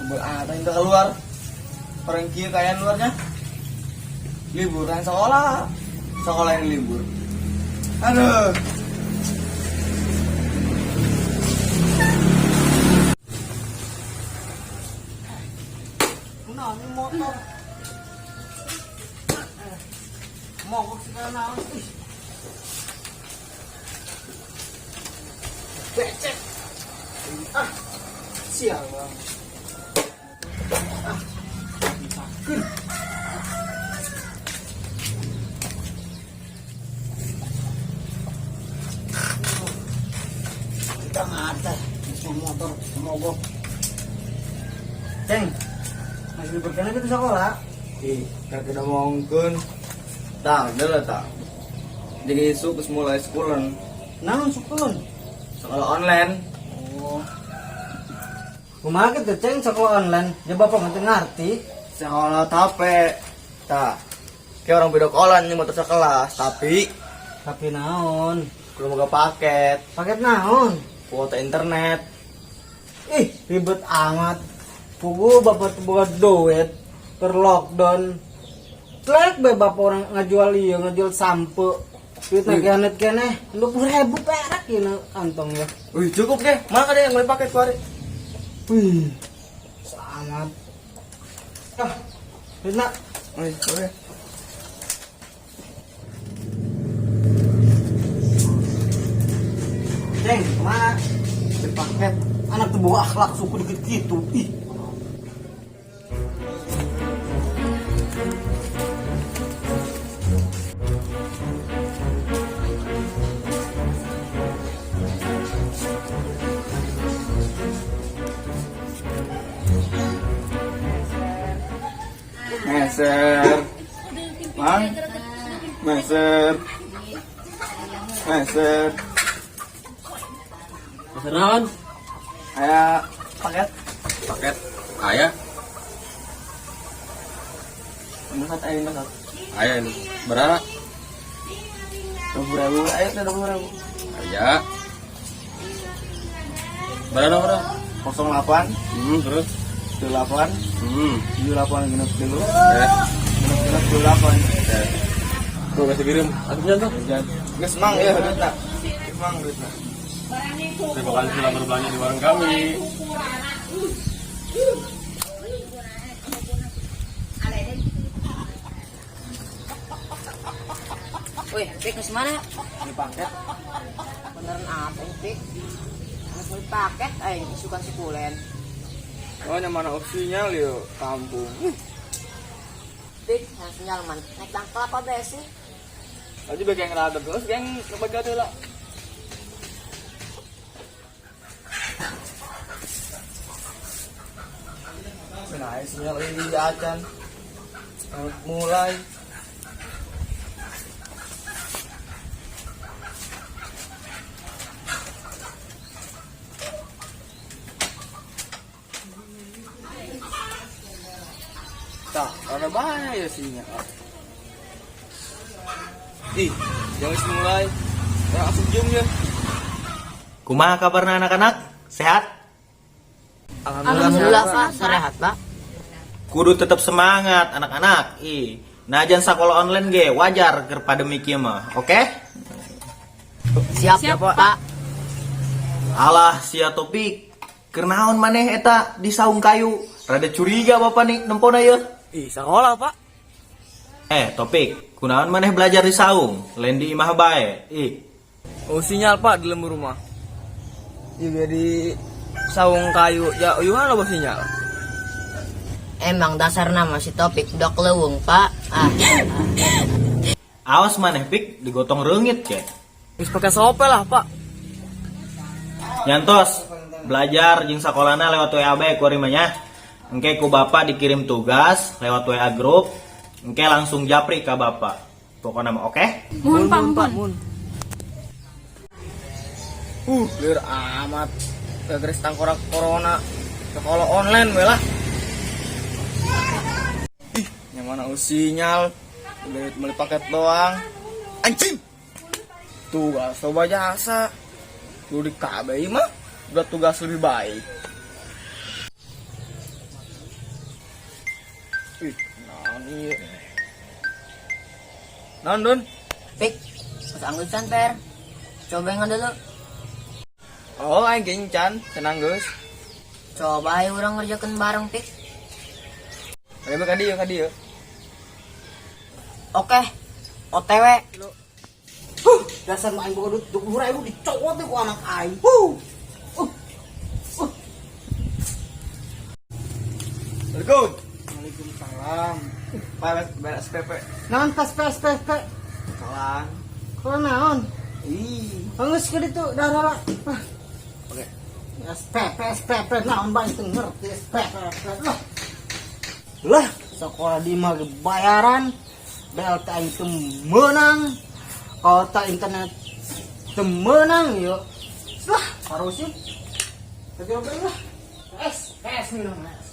Kumpul ada yang keluar. Orang kia kayak luarnya. Liburan sekolah. Sekolah yang libur. Aduh. Nah, ini motor. Mogok sekarang naon. Ih. Becek. Ah. Sial bang. Ah. Dipakeun. Kita nggak motor mogok. Ceng, masih libur kena gitu sekolah. Ih, kagak ada mongkun. Tak, udah lah tak. Jadi isu terus mulai sekolah. Naon sekolah? Sekolah online. Oh. Kumaha kitu ceng sekolah online? Ya bapak ngerti ngerti. Sekolah tape. Tak. Kayak orang beda kolan nih motor sekelas, tapi Tapi naon? belum mau paket, Paket naon? Kuota internet. Ih, ribet amat. Pugu bapak tuh boga duit per lockdown. Tlek be bapak orang ngajual iya, ngajual sampo. Duit lagi anet keneh, 20.000 perak ini kantong ya. Wih, cukup deh. Mana ada yang beli paket kuari? Wih, sangat. Ah, duit nak. Wih, oke. Ceng, kemana? Beli paket. Anak tuh bawa akhlak suku dikit gitu. Ih. Meser. Mang. Meser. Meser. Meser naon? Aya paket. Paket. Aya. Indosat, ayo Indosat. Aya ini. Berapa? 20.000, ayo 20.000. Aya. Berapa berapa? 08 Terus? 8 78 genep tilu Eh, genep genep 28. eh. Tuh kasih kirim. Atuh tuh. Geus mang ya duitna. Geus mang duitna. Terima kasih sudah berbelanja di warung kami. Wih, Pik, ke mana? Ini paket. Beneran apa ini, Pik? Mas beli paket, aing isukan sikulen. Oh, yang mana opsinya liu kampung. Pik, yang sinyal man. Naik tangkel apa be sih? Tadi bagian ngeradar terus geng kebaga lah. Nah, sinyal ini acan. Mulai. Tak, karena bahaya sinyal. Ih, jangan mulai. Langsung jum ya. Kumaha kabarna anak-anak? Sehat? Alhamdulillah, Pak. Sehat, Pak. Kudu tetap semangat anak-anak. Ih, najan sekolah online ge wajar keur pandemi kieu mah. Oke? Siap, Siap Pak. Alah sia Topik. Keur naon maneh eta di saung kayu? Rada curiga bapak nih nempona ye. Ih, sekolah, Pak. Eh, Topik, kunaon maneh belajar di saung? Lain di imah bae. Ih, Oh, sinyal, Pak, di lembur rumah. Juga di saung kayu. Ya, gimana loh sinyal? Emang dasar nama si Topik udah kelewung, Pak. Ah, Awas maneh Pik digotong reungit ke. Wis pakai sope lah, Pak. Nyantos, belajar jeung sakolana lewat WA bae ku mah nya. Engke ku bapak dikirim tugas lewat WA grup, engke langsung japri ka bapak. Pokoknya mah oke? Mohon Pak, mohon. Liur amat. Garis tangkorak corona. Sekolah online we lah. Ih, yang mana sinyal? Udah beli paket doang. Anjing. Tugas coba jasa. Lu di KBI mah udah tugas lebih baik. Iya. Naon, Dun? Pik, mas anggusan per. Coba yang dulu. Oh, aing gencan, tenang geus. Coba ayo urang ngerjakan bareng, Pik. Ayo ka dieu, ka dieu. Oke. OTW. Huh, dasar mah aing boga duit 20.000 dicokot ku anak aing. Huh. Assalamualaikum. Waalaikumsalam. Pak, beres SPP. Naon pas pas pas pas. Salah. Kalau naon? Ih. Geus ke ditu darah. Ah. Oke. SPP SPP naon bae teu ngerti SPP. Lah. Lah, sekolah di mah bayaran. BLT aing teu meunang. Kuota internet teu meunang yo. Lah, harusnya. Tapi apa lah? S, S minum S.